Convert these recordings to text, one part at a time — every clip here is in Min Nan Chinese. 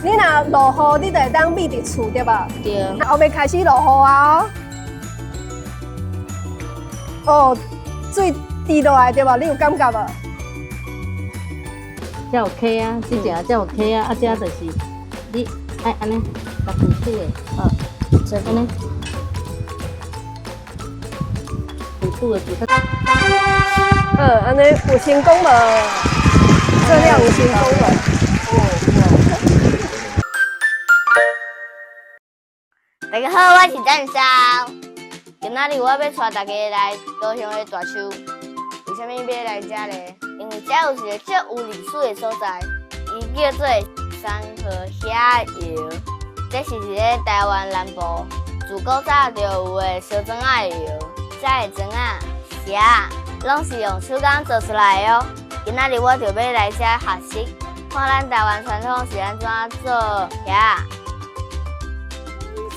你若落雨，你就會當覕佇厝對無？對。後欲開始落雨啊！哦，水滴落來對無？你有感覺無？這有溪啊，這隻這有溪啊，啊這就是你愛按呢，共塗土的，哦，這按呢，塗土的塗較。按呢有成功無？這樣有成功無？大家好，我是張少。今仔日我欲帶大家來高雄的大樹。為啥物欲來遮咧？因為遮有一个足有歷史的所在，伊叫做三和蝦窯。這是一个台灣南部自古早就有的燒磚仔的窯，遮的磚仔、鞋攏是用手工做出來的哦。今仔日我就欲來遮學習，看咱台灣傳統是按怎做鞋。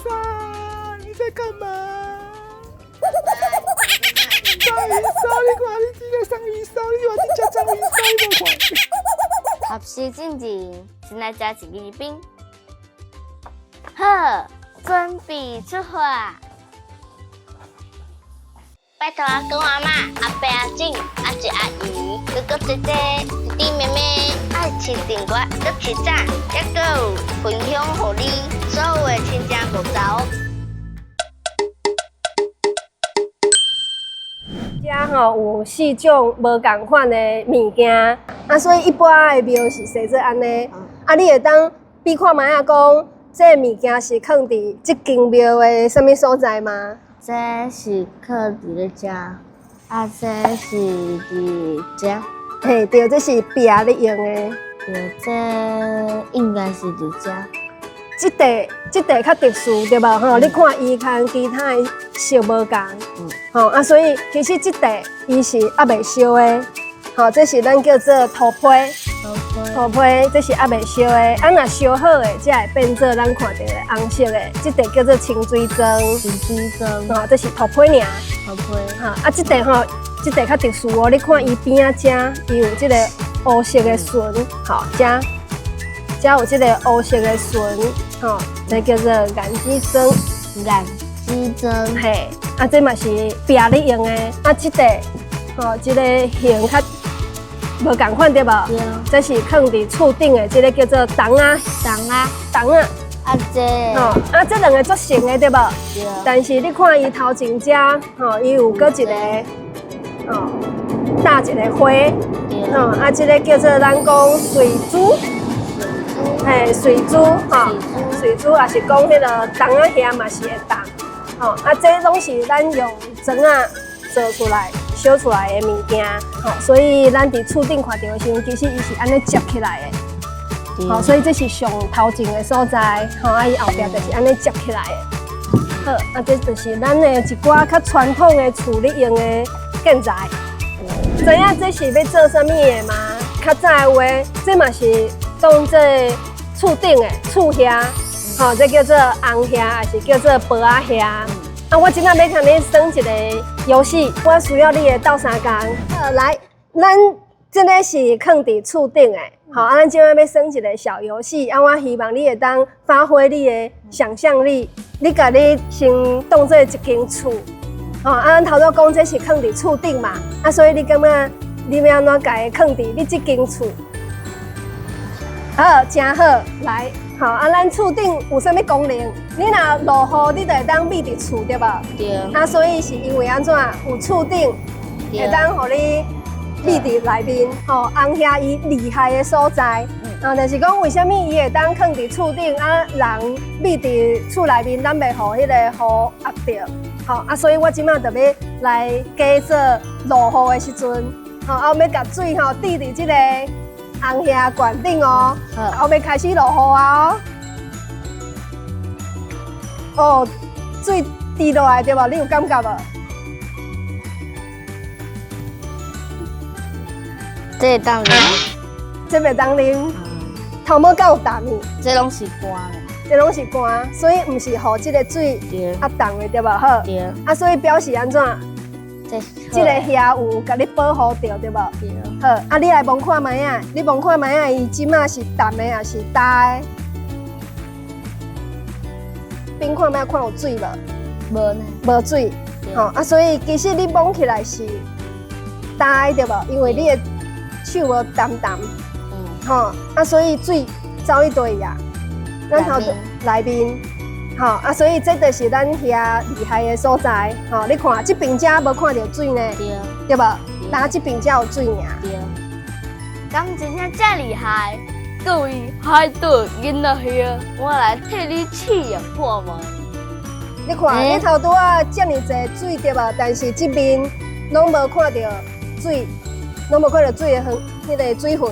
莎，你在幹嘛？章魚燒，你看你這個章魚燒，你話這隻章魚燒，你無看？學習進前，先來食一支冰。好，準備出發。拜託阿公阿嬤、阿伯阿婶、阿叔阿姨、哥哥姐姐、弟弟妹妹，愛飼訂閱、閣飼讚，猶閣有分享予你所有的親情步驟。遮吼有四種無仝款的物件，啊，所以一般的廟是設做按呢。啊，你會當比看覓仔講，這个物件是囥佇這間廟的啥物所在嗎？這是囥佇咧遮，啊，這是佇遮。嘿，對，這是壁咧用的。對，這應該是佇遮。這塊這塊較特殊對無吼？你看伊佮其他的色無仝，吼啊，所以其實這塊伊是猶未燒的，吼，這是咱叫做塗批，塗批，這是猶未燒的，啊，若燒好的，才會變做咱看著的紅色的。這塊叫做清水磚，清水磚，吼，這是塗批爾，塗批，吼，啊，這塊吼，這塊較特殊哦，你看伊邊仔這，伊有這個烏色的唇，吼，這。這有這個烏色的唇，吼，這叫做眼子磚。眼子磚，嘿，啊，這嘛是壁咧用的，啊，這個，吼，這個形較無仝款對無？對。這是囥佇厝頂的，這個叫做筒仔。筒仔。筒仔。啊，這。吼，啊，這兩個足像的對無？對。但是你看伊頭前這，吼，伊有閣一個，吼，搭一個花，吼，啊，這個叫做咱講水珠。嘿，水珠吼，水珠也是講彼个筒仔瓦嘛是會動，吼，啊，這攏是咱用磚仔做出來、燒出來的物件，吼，所以咱佇厝頂看著的時陣，其實伊是按呢摺起來的，吼，所以這是上頭前的所在，吼，啊，伊後壁就是按呢摺起來的。好，啊，這就是咱的一寡較傳統的厝裡用的建材。知影這是欲做啥物的嗎？較早的話，這嘛是當做厝頂的厝瓦，吼，這叫做紅瓦，還是叫做婆仔瓦。啊，我這擺欲共你耍一个遊戲，我需要你的鬥相共。好，來，咱這个是囥佇厝頂的，吼，啊，咱這擺欲耍一个小遊戲，啊，我希望你會當發揮你的想像力，你共你先當做一間厝，吼，啊，咱頭拄講這是囥佇厝頂嘛，啊，所以你感覺你欲按怎共伊囥佇你這間厝？好，誠好，來，好，啊，咱厝頂有啥物功能？你若落雨，你就會當覕佇厝，對無？對。啊，所以是因為按怎有厝頂，會當予你覕佇內面。吼，紅瓦伊厲害的所在，啊，就是講為啥物伊會當囥佇厝頂，啊，人覕佇厝內面，咱袂予彼个雨壓著。吼，啊，所以我這擺就欲來假做落雨的時陣，吼，啊，我欲共水吼滴佇這个紅瓦罐頂哦，後欲開始落雨啊！哦，水滴落來對無？你有感覺無？這會當啉？這袂當啉。頭毛敢有重？這攏是乾的。這攏是乾，所以毋是予這个水壓凍的對無？好。對。啊，所以表示按怎？這个瓦有共你保護著對無？對。好，啊，你來摸看覓仔，你摸看覓仔，伊這馬是澹的抑是焦的？邊看覓看有水無？無呢。無水，吼啊，所以其實你摸起來是焦對無？因為你的手無澹澹，吼啊，所以水走去佗位啊？咱頭內面，吼啊，所以這就是咱遐厲害的所在，吼，你看這邊遮無看著水呢，對無？但這邊才有水爾。對。敢真正遮厲害？各位海島囡仔兄，我來替你試驗看覓。你看，你頭拄仔遮爾濟水對無？但是這邊攏無看著水，攏無看著水的痕，彼個水痕。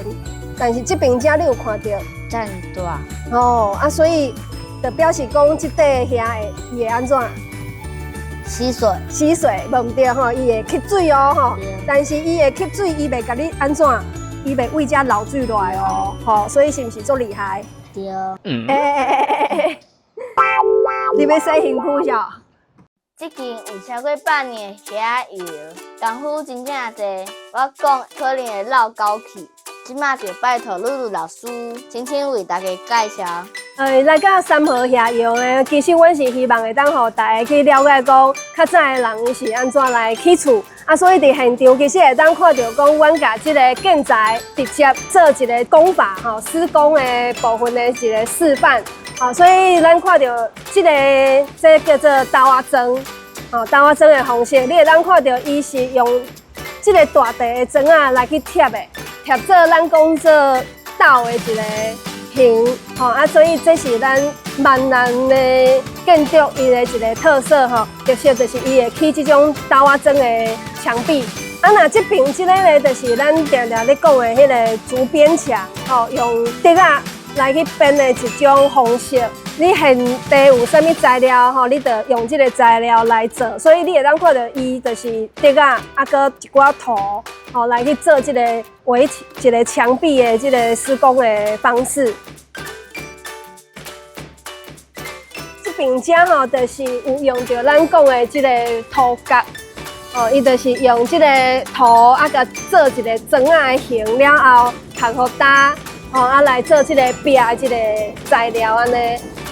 但是這邊遮你有看著？遮爾大。哦，啊，所以就表示講，這塊遐會伊會按怎？吸水。吸水，無毋對吼，伊會吸水哦吼。但是伊會吸水，伊袂共你按怎？伊袂為遮流水落來哦，吼，所以是毋是足厲害？對。欸欸欸欸欸！你欲洗身軀是？這間有超過百年的瓦窯，功夫真正濟，我講可能會落狗去。這馬就拜託露露老師，輕輕為大家介紹。來到三和瓦窯呢，其實阮是希望會當予大家去了解講，較早的人伊是按怎來起厝，啊，所以佇現場其實會當看著講，阮共這个建材直接做一个工法吼，施工的部分的一个示範，吼，所以咱看著這个這叫做豆仔磚，吼，豆仔磚的方式，你會當看著伊是用這个大塊的磚仔來去貼的，貼做咱講做斗的一个形，吼啊，所以這是咱閩南的建築伊的一个特色吼，特色就是伊會起這種豆仔磚的牆壁。啊，若這邊這個呢，就是咱定定咧講的彼个竹編牆，吼，用竹仔來去編的一種方式。你現地有啥物材料吼，你就用這个材料來做，所以你會當看著伊就是竹仔，啊，閣一寡土，吼，來去做這个圍一个牆壁的這个施工的方式。這邊遮吼，就是有用著咱講的這个塗角，哦，伊就是用這个塗啊，共做一个磚仔的形了後，烘予焦，吼啊來做這个壁的這个材料按呢。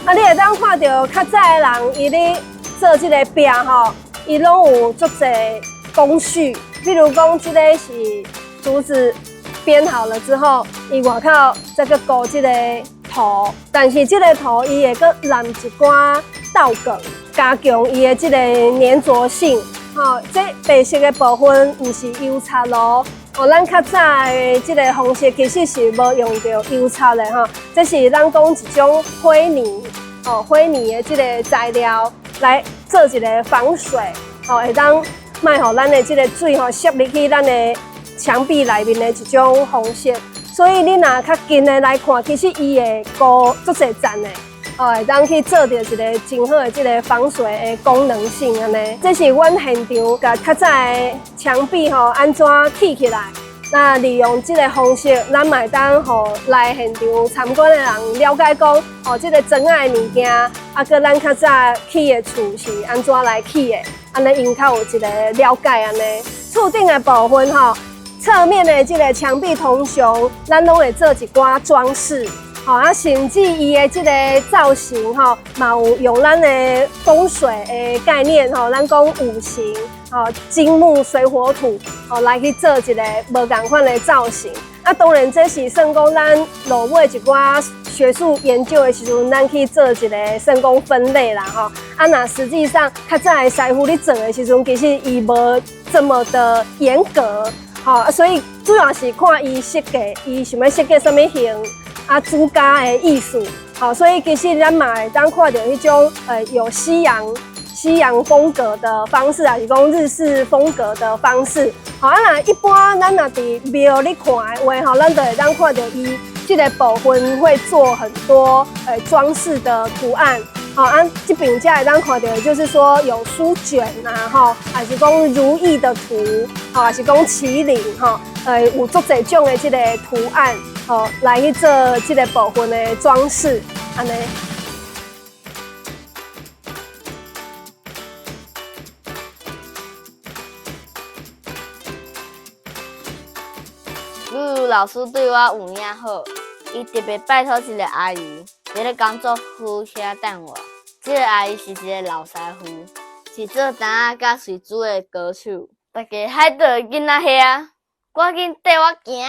啊，你會當看著較早的人，伊咧做這个壁吼，伊攏有足濟工序。比如講，這个是竹子編好了之後，伊外口再閣糊這个塗，但是這个塗伊會閣淋一寡豆鹼，加強伊的這个黏著性。吼，這白色的部分毋是油漆哦。哦，咱較早的這个方式其實是無用著油漆的吼，這是咱講一種灰泥，哦，灰泥的這个材料來做一个防水，哦，會當莫予咱的這个水吼滲入去咱的牆壁內面的一種方式。所以你若較近的來看，其實伊會糊足濟層的，哦，會當去做著一个真好的這个防水的功能性按呢。這是阮現場共較早的牆壁吼按怎起起來，那利用這个方式，咱嘛會當予來現場參觀的人了解講，哦，這个磚仔的物件，啊，閣咱較早起的厝是按怎來起的，按呢𪜶較有一个了解按呢。厝頂的部分吼，側面的這个牆壁通常咱攏會做一寡裝飾，吼啊，甚至伊的這个造型吼，嘛有用咱的風水的概念吼，咱講五行吼，金木水火土吼，來去做一个無仝款的造型。啊，當然這是算講咱落尾一寡學術研究的時陣，咱去做一个算講分類啦吼。啊，若實際上較早的師傅咧做的時陣，其實伊無這麼的嚴格。吼，所以主要是看伊設計，伊想欲設計啥物形，啊，主家的意思。吼，所以其實咱嘛會當看著彼種有西洋風格的方式，抑是講日式風格的方式。吼，啊，若一般咱若佇廟咧看的話，吼，咱就會當看著伊這个部分會做很多裝飾的圖案。吼，啊，這邊才會當看著，就是說有書卷啊，吼，抑是講如意的圖，吼，抑是講麒麟，吼，有足濟種的這个圖案，吼，來去做這个部分的裝飾，按呢。露露老師對我有影好，伊特別拜託一个阿姨，佇咧工作室遐等我。這个阿姨是一个老師傅，是做糭仔佮水煮的高手。大家海島的囡仔遐，趕緊綴我行。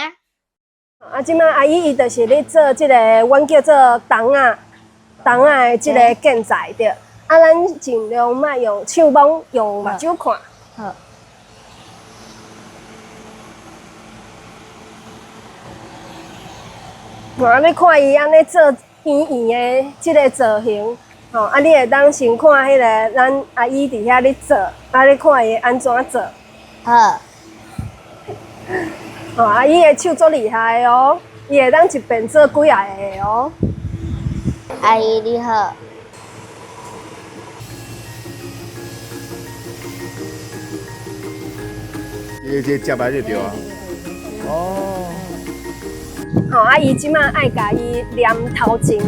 啊，這擺阿姨伊就是咧做這个，阮叫做糭仔，糭仔的這个建材對。啊，咱盡量莫用手摸，用目睭看。好。啊，你看伊按呢做圓圓的這个造型，吼，啊，你會當先看彼个咱阿姨佇遐咧做，啊，你看伊按怎做。好。哦，阿姨的手足厲害的哦，伊會當一遍做幾仔个哦。阿姨你好。這這接來就對啊。哦。吼，啊，伊這擺愛共伊黏頭前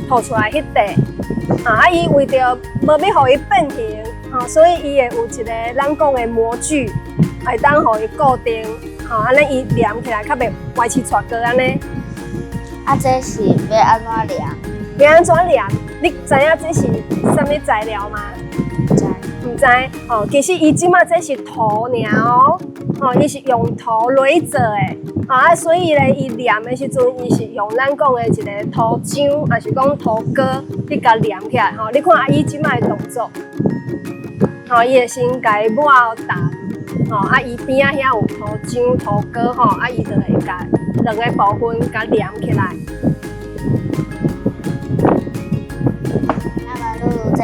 塗出來彼塊，啊，伊為著無欲予伊變形，吼，所以伊會有一個咱講的模具，會當予伊固定，吼，按呢伊黏起來較袂歪七斜八按呢。啊，這是欲按怎黏？欲按怎黏？你知影這是啥物材料嗎？知。毋知哦，其實伊這擺這是土爾哦，吼，伊是用土來做的，啊，所以咧，伊黏的時陣，伊是用咱講的一个土漿，抑是講土膏去共黏起來吼。你看阿姨這擺的動作，吼，伊會先共伊抹澹，吼，啊，伊邊仔遐有土漿、土膏吼，啊，伊就會共兩个部分共黏起來。那麼露露這這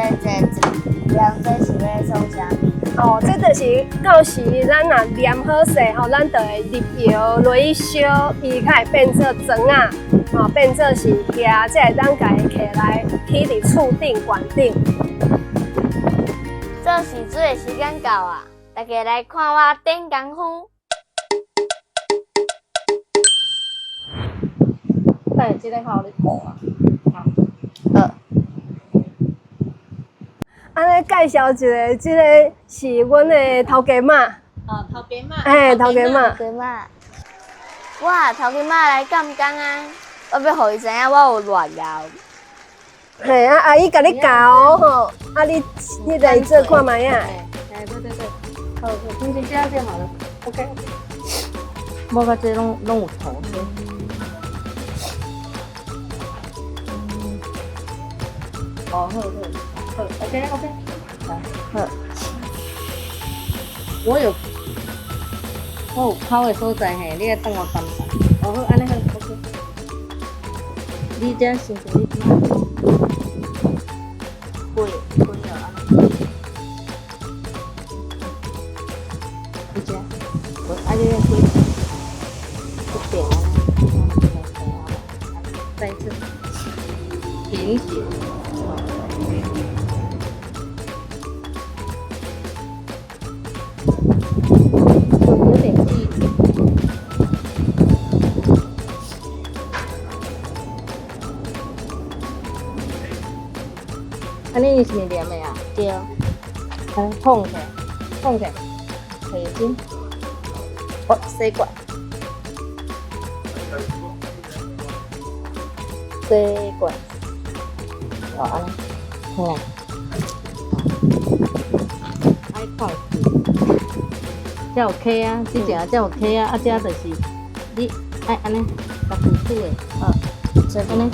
黏這是欲創啥物？哦，這就是到時咱若黏好勢吼，咱就會入窯落去燒，伊才會變做磚仔，吼，變做是瓦，才會當共伊揢來起佇厝頂、懸頂。做水煮的時間到啊！大家來看我點功夫。等下這个吼，你顧啊。好。按呢介紹一下，這个是阮的頭家媽。哦，頭家媽。嘿，頭家媽。頭家媽。哇，頭家媽來監工啊！我欲予伊知影我有偌枵。嘿，啊，阿姨共你教吼，啊，你你來做看覓啊？哎，對對對，好，好，停停，這樣就好了。OK。無甲這攏攏有塗色。哦，好好好，OK OK，好。我有我有口的所在嘿，你愛等我淡薄。哦好，按呢好，OK。你這先生你怎？背背哦，按呢。你這，無啊你開這邊按呢，再一次平行。有點距離。按呢是毋是黏的啊？對。啊，放起來，放起來，提筋，哦，洗過，洗過，哦，按呢，好，愛放，才有起啊，這只才有起啊，啊，這就是你愛按呢，共拄拄的，好，按呢，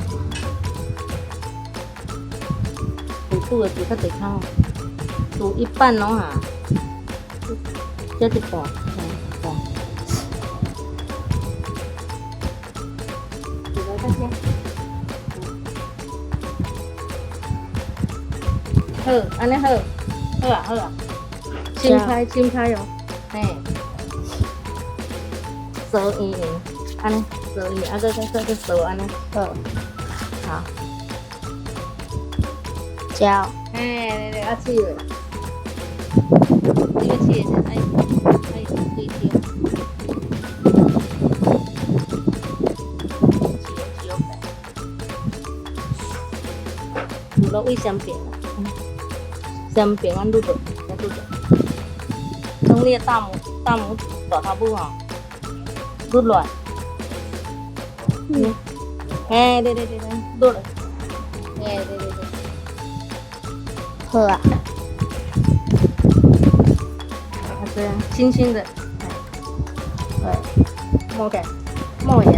拄拄的拄較濟較好，拄一半哦哈，這一半，半，拄來較這，好，按呢好，好啊好啊，輕拍輕拍哦，嘿，掃圓圓，按呢，掃圓，啊，閣閣閣閣掃按呢，好，好，膠，嘿，對對，啊試落，你欲試的時陣愛愛對調，試試有落位雙邊啦，雙邊按愈落，再拄著，從你的大拇大拇指大頭拇吼，愈落來，嗯，嘿，對對對對，愈落，嘿，對對對。好啊。啊，這樣輕輕的，對，摸起來，摸會未？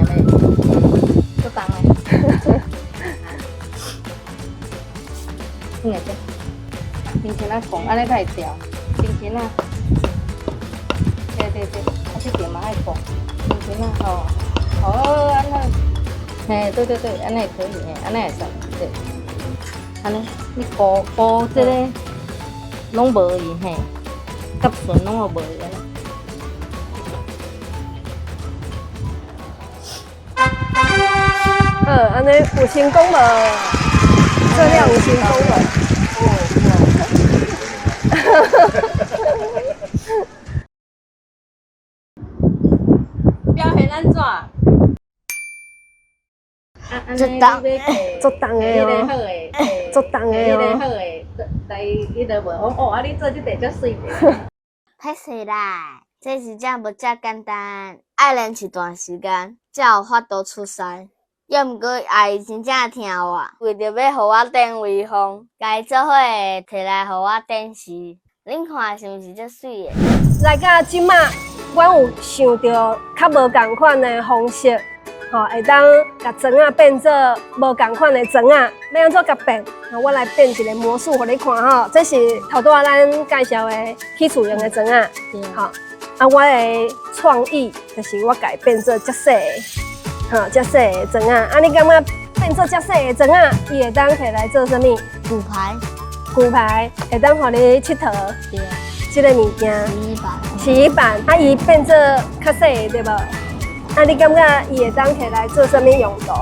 足重的。你來這，輕輕仔講，按呢才會掉，輕輕仔。對對對，啊這邊嘛愛講，輕輕仔吼，好，按呢，嘿，對對對，按呢可以，嘿，按呢會使，對，按呢，你顧顧這个攏無去，嘿，甲唇攏予無去按呢。好，按呢有成功無？這樣有成功無？表現按怎？足重，足重的哦，足重的哦。好的，來伊就問我，哦，啊你做這個遮媠。歹勢啦，這真正無遮簡單，愛練一段時間才有法度出師。猶毋過阿姨真正疼我，為著欲予我展威風，共伊做伙提來予我展示。恁看是毋是足媠的？來到這馬，阮有想著較無仝款的方式，吼，會當共磚仔變做無仝款的磚仔，欲按怎共變？我來變一个魔術予你看吼，這是頭拄仔咱介紹的起厝用的磚仔，吼，啊，我的創意就是我共伊變做遮細的，吼，遮細的磚仔，啊，你感覺變做遮細的磚仔，伊會當提來做啥物？骨牌。骨牌會當予你𨑨迌。對。這个物件。洗衣板。洗衣板，啊，伊變做較細的對無？啊，你感覺伊會當提來做啥物用途？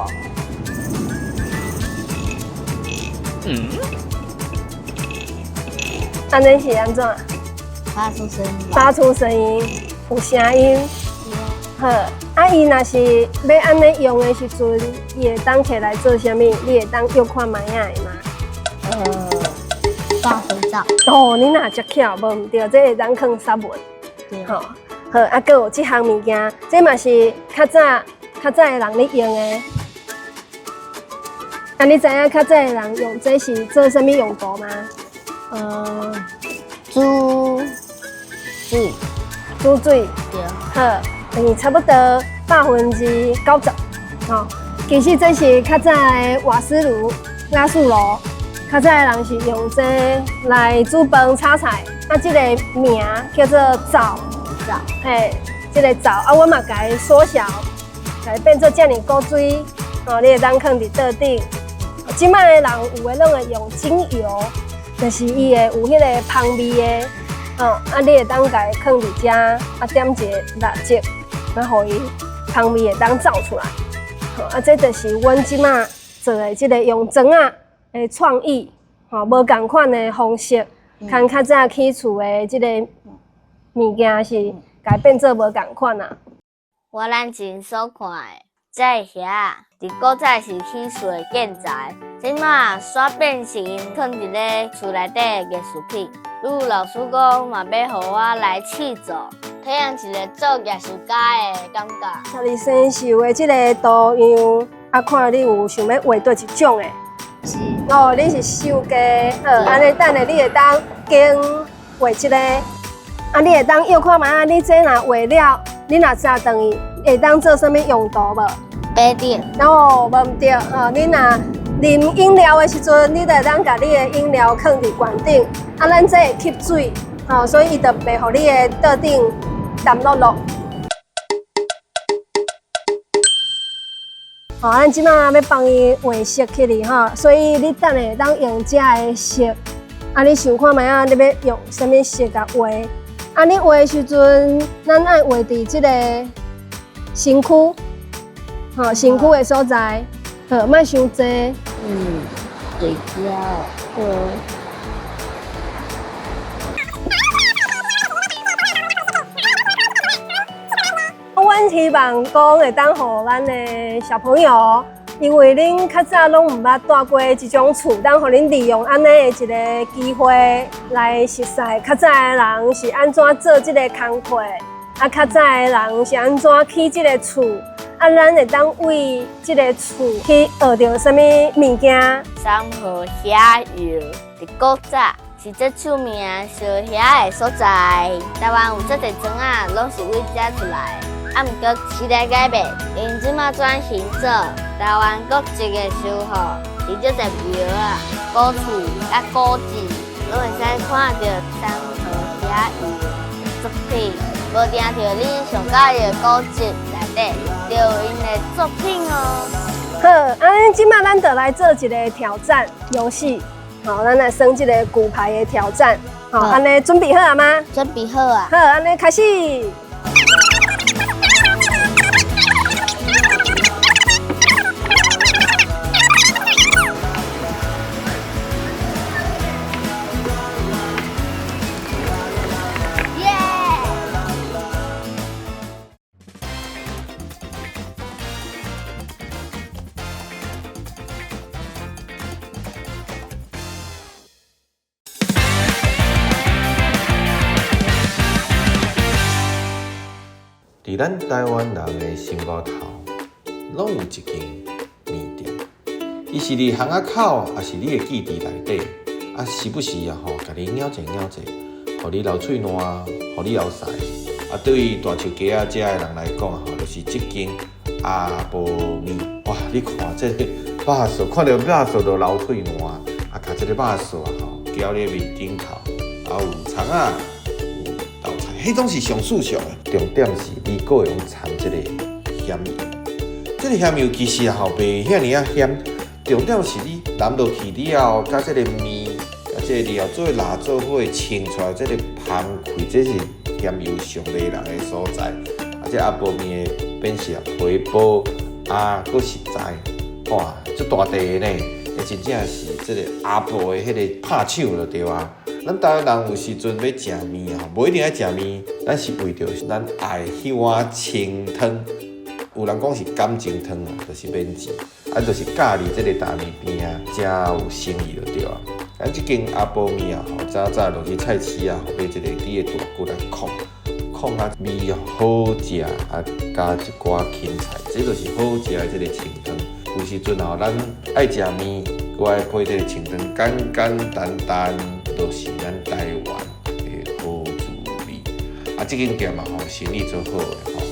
嗯？按呢是按怎？發出聲音。發出聲音，有聲音。好，啊，伊若是欲按呢用的時陣，伊會當提來做啥物？你會當約看覓仔的嗎？放肥皂。哦，你若遮巧，無毋對，這會當囥殺文。對。吼，好，啊，閣有這項物件，這嘛是較早較早的人咧用的。啊，你知影較早的人用這是做啥物用途嗎？煮水。煮水。對。好，等於差不多90%，吼。其實這是較早的瓦斯爐、瓦斯爐，較早的人是用這來煮飯、炒菜。啊，這個名叫做灶。灶。嘿，這个灶啊，我嘛共伊縮小，共伊變做遮爾古錐，吼，你會當囥佇桌頂。這擺的人有的攏會用精油，就是伊會有彼个香味的，吼，啊，你會當共伊囥佇遮，啊，點一个蠟燭，啊，予伊香味會當走出來。吼，啊，這就是阮這擺做的這个用磚仔的創意，吼，無仝款的方式，共較早起厝的這个物件是共伊變做無仝款啊。我眼睛所看的，這个盒佇古早是起厝的建材，這馬煞變成囥佇咧厝內底的藝術品。呂老師講嘛欲予我來試做，體驗一个做藝術家的感覺。家己生繡的這个圖樣，啊，看你有想欲畫佗一種的？是。哦，你是繡家，好，按呢等下你會當揀畫這个，啊，你會當約看覓仔，你這若畫了，你若紮轉去，會當做啥物用途無？杯墊。哦，無毋對，吼，你若啉飲料的時陣，你就會當共你的飲料囥佇罐頂，啊，咱這會吸水，吼，所以伊就袂予你的桌頂澹漉漉。吼，咱這馬欲幫伊畫色起來吼，所以你等下會當用這个色，啊，你想看覓仔，你欲用啥物色共畫？啊，你畫的時陣，咱愛畫佇這个身軀，吼，身軀的所在，好，莫傷濟。對焦。阮希望講會當予咱的小朋友，因為恁較早攏毋捌蹛過這種厝，當予恁利用按呢的一个機會來熟似較早的人是按怎做這个工課，啊，較早的人是按怎起這个厝，啊，咱會當為這个厝去學著啥物物件？三和蝦油佇古早是最出名燒蝦的所在。台灣有足濟庄仔，攏是為遮出來的。啊，毋過時代改變，𪜶這馬轉型做台灣國籍的修復，佇足濟廟仔、古厝佮古蹟，攏會使看著三和蝦油的作品。無定著你上佮意的古蹟內底，就有𪜶的作品哦。好，按呢這馬咱就來做一个挑戰遊戲，好，咱來耍這个骨牌的挑戰。好，按呢準備好了嗎？準備好啊。好，按呢開始。佇咱台灣人的心肝頭，攏有一間麵店。伊是佇巷仔口，抑是你的記憶內底，啊，時不時啊吼，共你咬者咬者，予你流喙瀾，予你流屎。啊，對於大樹街仔遮的人來講吼，就是這間阿婆麵。哇，你看這個肉臊，看著肉臊就流喙瀾。啊，共這個肉臊啊吼，攪咧面頂頭，啊有蔥仔。彼種是上舒適的，重點是你閣會用摻這个鹹油，這个鹹油其實吼袂遐爾仔鹹，重點是你淋落去了後，佮這个麵，佮這个料做伙抐做伙穿出來，這个香氣，這是鹹油上迷人的所在。啊，這阿婆麵的變色皮薄啊，閣實在，哇，足大塊的呢，真正是這个阿婆的彼个拍手就對啊。咱台灣人有時陣欲食麵啊，無一定愛食麵，咱是為著咱愛彼碗清湯。有人講是感情湯啊，就是免錢，啊，就是佮意這个大麵邊啊，誠有誠意就對啊。咱這間阿婆麵啊，吼，早早就去菜市啊，買一个豬的大骨來炕，炕啊味好食啊，加一寡芹菜，這就是好食的這个清湯。有時陣吼，咱愛食麵，閣愛配這个清湯，簡簡單單。就是咱台灣的好滋味。啊，這間店嘛吼，生意足好的吼，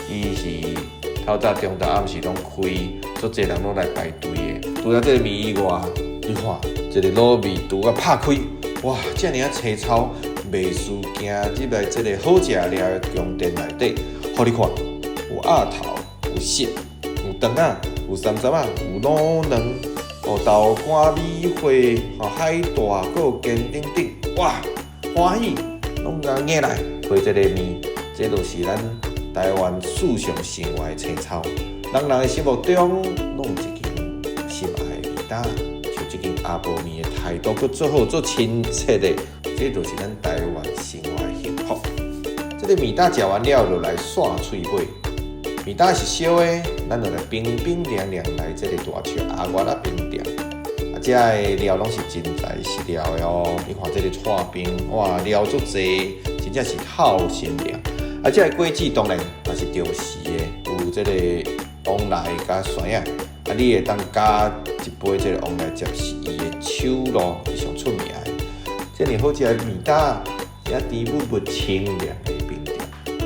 伊是透早、中晝、暗時攏開，足濟人攏來排隊的。除了這个麵以外，你看一个滷味櫥仔拍開，哇，遮爾仔青草，袂輸行入來這个好食料的宮殿內底，予你看，有鴨頭，有爍，有腸仔，有三十仔，有滷卵。哦，豆干、米花、吼海帶，閣有煎等等，哇，歡喜，攏共攑來配這个麵，這就是咱台灣時尚生活的青草。人人的心目中攏有一間心愛的麵搭，像這間阿婆麵的態度閣足好、足親切的，這就是咱台灣生活的幸福。這个麵搭食完了，就來涮喙尾。麵搭是燒的，咱就來冰冰涼涼來這个大樹阿月仔冰店。啊，遮的料攏是真材實料的哦。你看這个剉冰，哇，料足濟，真正是透心涼。啊，遮的果子當然嘛是著時的，有這个旺來佮酸仔。啊，你會當加一杯這个旺來接是伊的手路，是上出名的。遮爾好食的麵搭，遮甜蜜蜜清涼的冰店，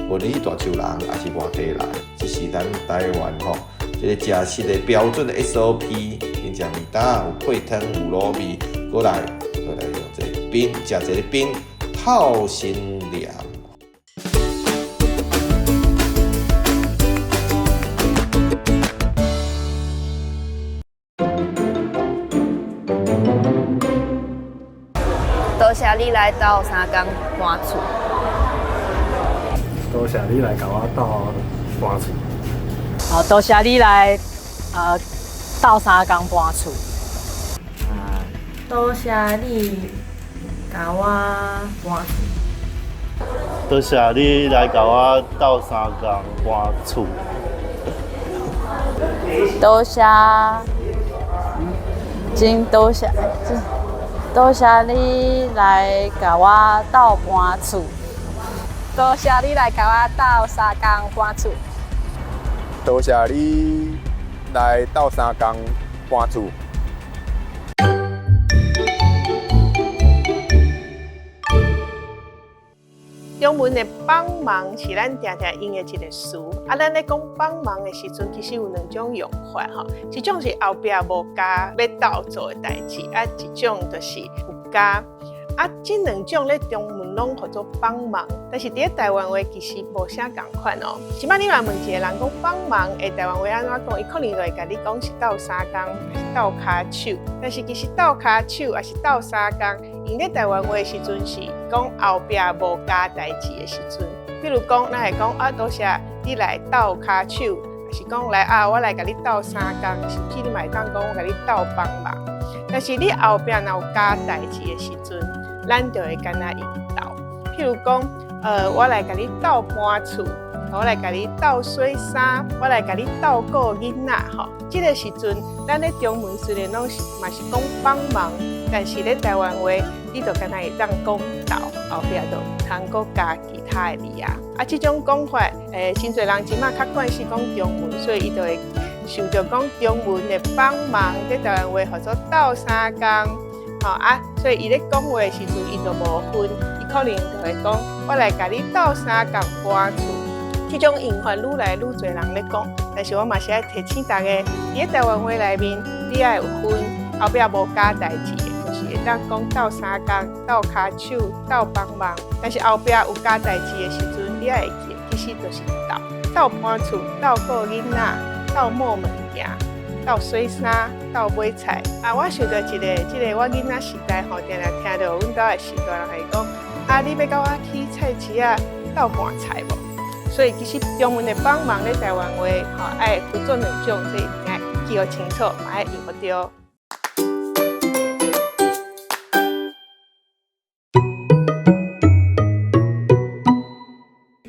無論是大樹人抑是外地人，這是咱台灣吼，這个食食的標準的 SOP。𪜶食麵搭有配湯，有滷味，閣來，閣來用這个冰，食一个冰，透心涼。多謝你來鬥相共搬厝。多謝你來共我鬥搬厝。好，多謝你來鬥相共搬厝。啊，多謝你共我搬厝。多謝你來共我鬥相共搬厝。多謝，真多謝，多謝你來共我鬥搬厝。多謝你來共我鬥相共搬厝。多謝你來鬥相共搬厝。中文的幫忙是咱定定用的一个詞。啊，咱咧講幫忙的時陣，其實有兩種用法吼。一種是後壁無加欲鬥做的代誌，啊，一種就是有加。啊，這兩種咧中文攏號做幫忙，但是佇咧台灣話其實無啥仝款哦。這擺你若問一个人講幫忙，的台灣話按怎講，伊可能就會共你講是鬥相共，抑是鬥跤手。但是其實鬥跤手抑是鬥相共，用咧台灣話的時陣是講後壁無加代誌的時陣。比如講，咱會講啊，多謝你來鬥跤手，抑是講來啊，我來共你鬥相共，甚至你嘛會當講我共你鬥幫忙。但是你後壁若有加代誌的時陣，咱就會干焦用鬥。譬如講，我來共你鬥搬厝，我來共你鬥洗衫，我來共你鬥顧囡仔吼。這个時陣，咱咧中文雖然攏是嘛是講幫忙，但是咧台灣話，你就干焦會當講鬥，後壁就毋通閣加其他的字啊。啊，這種講法，真濟人這馬較慣勢講中文，所以伊就會想著講中文的幫忙，佇台灣話號做鬥相共，吼啊，所以伊咧講話的時陣，伊就無分，伊可能就會講我來共你鬥相共搬厝。這種用法愈來愈濟人咧講，但是我嘛是愛提醒大家，佇咧台灣話內面，你愛有分，後壁無加代誌的，就是會當講鬥相共、鬥跤手、鬥幫忙。但是後壁有加代誌的時陣，你愛會記，其實就是鬥鬥搬厝、鬥顧囡仔、鬥抹物件、鬥洗衫、鬥買菜。啊，我想著一个，這个我囡仔時代吼，定定聽著阮兜的序大人會講：啊，你欲佮我去菜市仔鬥換菜無？所以其實中文的幫忙咧，台灣話吼愛分做兩種，這一定愛記予清楚，嘛愛用予對。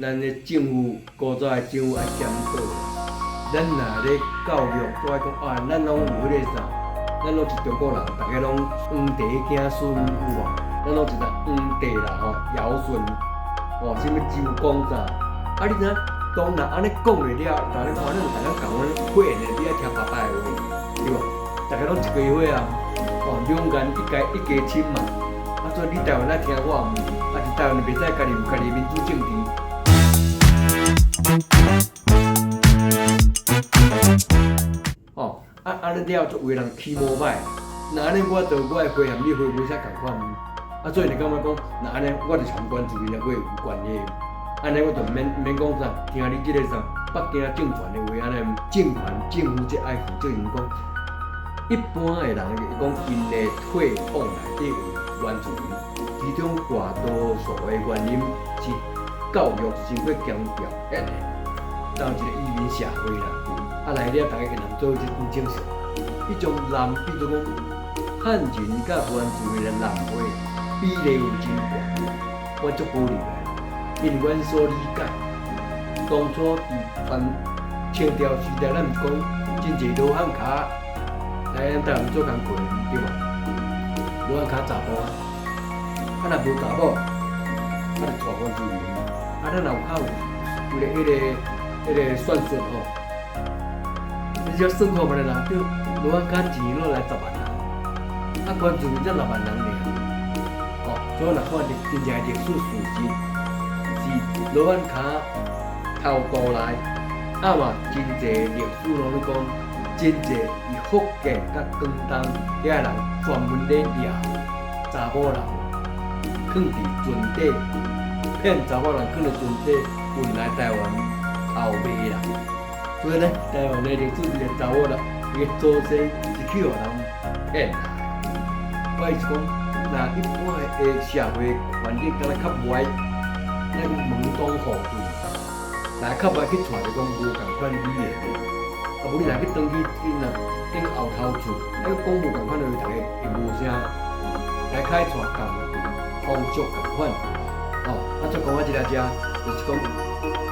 咱的政府，古早的政府愛檢討啦。咱若咧教育，都愛講啊，咱攏有彼个啥，咱攏是中國人，逐家攏皇帝的子孫有無？咱攏是啥皇帝啦吼，堯舜吼，啥物周公啥？啊，你知影？當若按呢講落了，逐家看咱逐家共阮血緣的，你愛聽爸爸的話，對無？逐家攏一家伙啊，哦，兩岸一家一家親嘛。啊，所以你台灣愛聽我的，啊是台灣袂使家己有家己的民主政治。哦，啊按呢了，足有的人起毛歹。若按呢，我就我的花和你花無啥仝款。啊，所以就感覺講，若按呢，我就參關注伊，我有關係。按呢，我就毋免毋免講啥，聽你這個啥北京政權的話，按呢政權政府這愛負責任講。一般的人會講，𪜶的血統內底有原住民，其中大多數的原因是教育傷過強調，遐個當一個移民社會啦，啊來了，逐家會難做這真正常。彼種南，比如講漢人佮原住民的男會比例有真懸，我足保留的，因為阮所理解，當初佇傳清朝時代，咱毋是講真濟羅漢跤來咱台灣做工課，對無？羅漢跤查埔啊，啊若無查某，啊就娶原住民，啊咱若有較有有咧彼个彼个算術吼，你只要算看覓啦，對，羅漢跤一年攏來10萬人，啊原住民才6萬人爾，吼，所以若看歷真正的歷史事實，是羅漢跤偷渡來，啊嘛真濟歷史攏咧講，真濟佇福建佮廣東遐人專門咧掠查某人，囥佇船底，騙查某人囥佇船底運來台灣偷賣啦。所以咱台灣的歷史是查某人，伊的祖先是去予人騙來。我意思講，若一般的社會環境敢若較無愛，咱門當戶對，若較無愛去娶一個講無仝款語言的，啊無你若去轉去恁若頂後頭厝，啊閣講無仝款的話，逐家會無啥來較愛娶仝風俗仝款，吼，啊再講我這个遮，就是講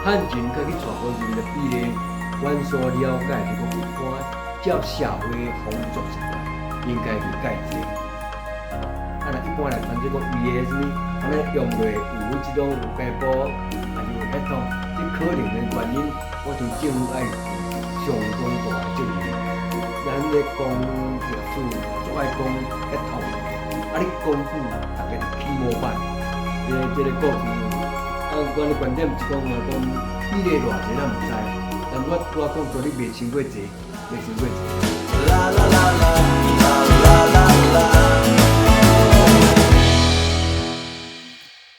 漢人較去娶原住民的比例，阮所了解是講一般照社會風俗習慣，應該袂介濟。啊，若一般來傳說講伊的啥物，按呢用落有這種有家婆，抑是有血統，這可能的原因，我想政府愛負上重大的責任。咱咧講歷史，足愛講遐痛，啊你講久，逐家就起膜拜。這個故事，啊，阮的觀點是講啊，講比例偌濟咱毋知，但我拄仔講說你袂傷過濟，袂傷過濟。啦啦啦啦。